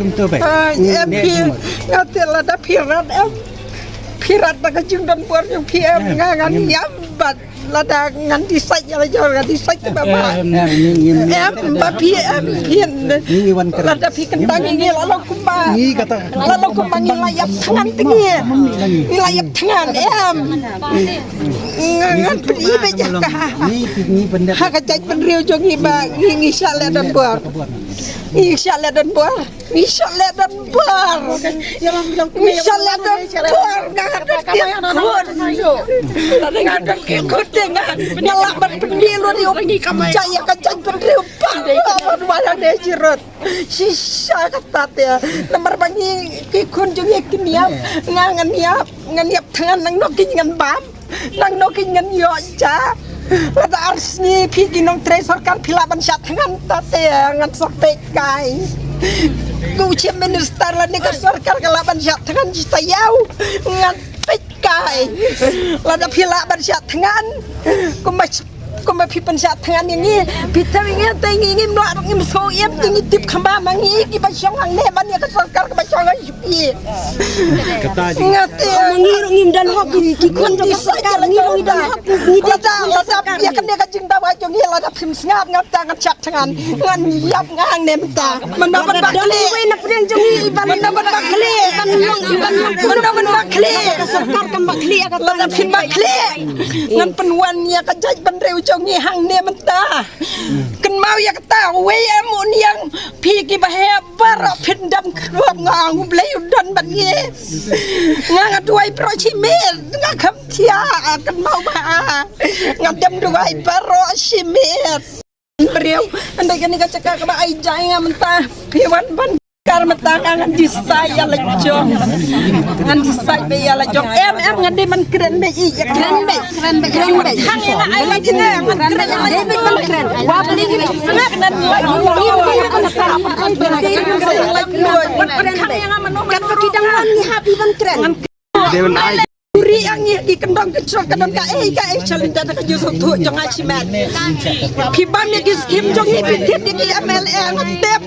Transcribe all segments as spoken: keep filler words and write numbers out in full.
kumto ba. Em phi, nga te lada phi rat em. Phi rat da ka jingdon bor jong phi em, nga ngan ïam bad lada ngan decide ïa la jong, ngan decide te ba ba. Em ba phi, em phi. Lada phi kyntang ïa ngi la long kumba, la long kumba ngi la ïap thngan te ngi. Ngi la ïap thngan em. Nga ngan pyni ba jaka ha ka jaitbynriew jong ngi ba ngi, ngi shah leh don bor. Ngi shah leh don bor. Ngi shah leh don bor. Ngi shah leh don bor. Nga don ki khun. Nga don ki khun te nga, nga lah ban pyni lut ïa ka jaitbynriew ba ban wai hangne shi rot. Shisha kata te. Namar ba ngi ki khun jong ngi kin ïap. Nga ngan ïap, ngan ïap thngan, nangno ki ngan bam, nangno ki ngan ïoh ja. Lada ar sngi phi ki nongtrei sorkar phi lah ban shah thngan, kata te ngan sngewthuh kai. Ko Chief Minister lane ka sorkar ka lah ban shah thngan shi taïew, ngan peit kai. Lada phi lah ban shah thngan, kumba kumba phi pynshah thngan ïa ngi, phi thaw ïa ngi te ngi ngim lah ruh ngim sngew im, te ngi tip kham ba ma ngi kiba shong hangne ban ïa ka sorkar kaba shong ha shuki. Kata ji. Nga te ma ngi ruh ngim don hok, ki khun jong ka sorkar ngi ruh ngim don hok. Lada, lada ïa kane ka jingdawa jong ngi lada phim sngap, nga te ngan shah thngan, ngan ïap nga hangne mynta. Mano ban ba khleh. Mano ban ba khleh. Mano ban ba khleh. Lada phin ba khleh, ngan pynwan ïa ka jaitbynriew jong ngi hangne mynta. Kynmaw ïa kata, wei em u niang, phi kiba heh baroh phin dam kyrpad, nga ong U Blei u don bad ngi. Nga nga duwai baroh shimet, nga kham thiah, kynmaw ba nga dam duwai baroh shimet. Briew, hynrei kane ka jaka kaba ai jai nga mynta. Phi wan ban Mynta ka ngan decide ïa la jong. Ngan decide beit ïa la jong. Em, em, ngan dei ban kren beit, ïa kren beit, kren beit, kren beit. Khang ïa nga ai la jong, ngan kren ïa la jong. Wa beli ni, ngan kren ïa la jong. Khang ïa nga mano mano. Kan ki dang wan ngi hap ban kren. Buri ang ïa ki kyndong kynshong ka don kaei kaei shalynter da ka jingsngewthuh jong nga shimet. Phi bam ïa ki skim jong ngi, phi thied ïa ki M L A, nga tip.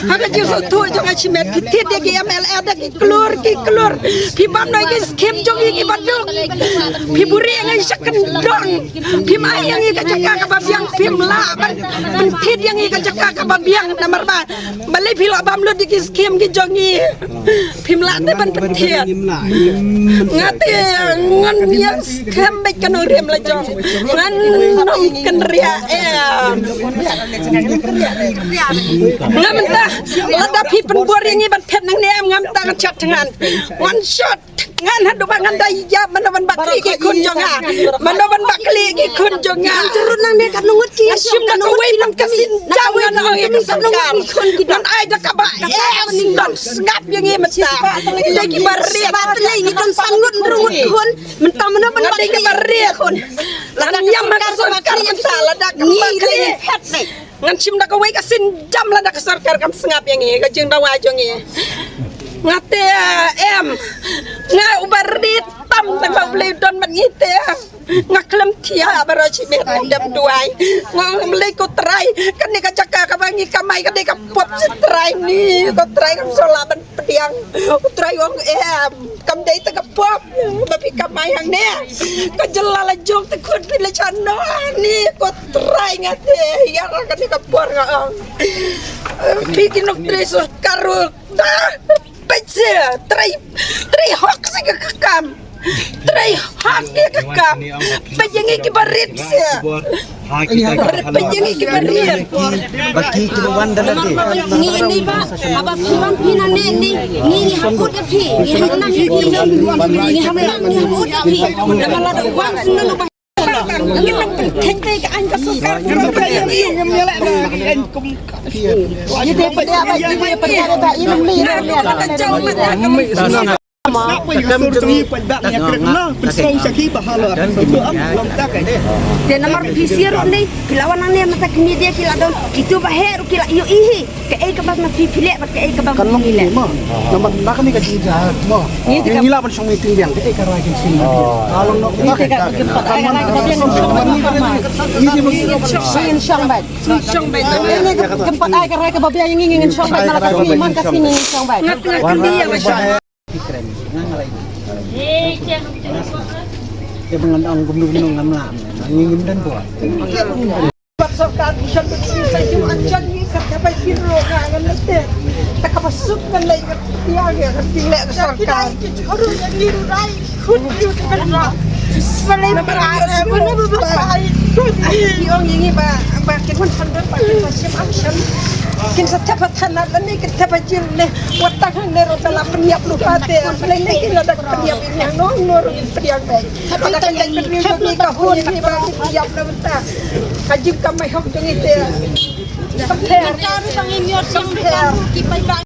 Ha ka jingsngewthuh jong nga shimet, phi thied ïa ki M L A da ki klur ki klur. Phi bam noh ïa ki skim jong ngi kiba duk. Phi buri ang ïa sha kyndong. Phim ai ïa ngi ka jaka kaba biang, phim lah ban pynthied ïa ngi ka jaka kaba biang, namar ba balei phi lah bam lut ïa ki skim ki jong ngi. Phim lah te ban pynthied. Nga te ngan ïeng skhem beit ka nongrim la jong. Ngan nym kynriah em. Nga mynta lada phi pynbor ïa ngi ban phet nangne em, nga mynta ngan shot thngan. Ngan shot. Ngan haduh ba ngan da ïap, mano ban bakli ki khun jong nga. Mano ban bakli ki khun jong nga. Turun nangne ka nungut ki. Ngan shim da kawei pat ka sienjam ngan ong ïa ka sorkar. Ngan ai da kaba em, don sngap ïa ngi mynta. Dei kiba riat. Ba te lei ngi don san ngut nrungut khun. Mynta mano ban bakli ki khun. Ngan ïam ha ka sorkar mynta lada ka bakli. Ngan shim da kawei ka sienjam lada ka sorkar kam sngap ïa ngi ka jingdawa jong ngi. Nga te em, nga uba rit tam tang ba U Blei u don bad ngi te. Nga khlem thiah baroh shi miet, nga dem duwai. Nga ong, Blei ko Trai, kane ka jaka kaba ngi kamai ka dei ka pop shi Trai ni, ko Trai kam shu lah ban pdiang. Ko Trai ong em, kam dei te ka pop ba phi kamai hangne. Ka jylla la jong te khun phi la shano ni, ko Trai nga te, ïa kane ka por nga ong. Phi ki nongtrei sorkar ruh da peit seh, trei, trei hok seh ka kam. Trei hok ïa ka kam. Peit ïa ngi kiba rit seh. Peit ïa ngi kiba rit. Ba ki kiba wan da lade. Ngi ni ba, haba phi wan phi nangne ni, ngi ngi hap kut ïa phi, ngi hap nam ïa phi, ngi hap nam, ngi hap kut ïa phi. Lada lada wan sngewbha. Ngi nang pyntheng te ka aiñ ka sorkar. Te namar phi sir ruh ne, phi la wan nangne mynta ki media ki la don, kito ba heh ruh ki la ïohi hi. Kaei kaba ma phi phi leh bad kaei kaba ma phi leh. Namar na kane ka jingïaid mo. Ngi te ka ngi la ban shong meeting biang, kaei ka rai kin sing. Ka long no. Ngi te ka kin pat ai ka rai kaba biang. Ngi te ngi shong beit. Ngi shong beit. Ngi kin pat ai ka rai kaba biang, ngi ngin shong beit na la ka sngi man ka sngi ngin shong beit. Ngat ngat kindi ïa ba shong. Ki kren, nga nga lai. Te ba ngan ong kumno kumno ngam lah, ngi ngim don buat. Bad sorkar bukan betul saja anjan ni kata ba hiro nga ngan lete. Tak apa suk ngan lai ngan tiang ya kan tinglek sorkar. Ki churu ngan liru rai khun yu kan ra. Malai ba mana ba ba sai. Ki ong ngi ba ba kin hun chan ba kin ba sim action. Kin sa tapa thanat lani kin tapa jil ne. Wat tang hang ne ro tala pynïap lupa te. Malai ne kin la dak pynïap ini hang no no ro pynïap bai. Ada kan dak pynïap ni ka hun ni ba pynïap na benta. Ka jingkamai hok jong ite. Compare. Compare.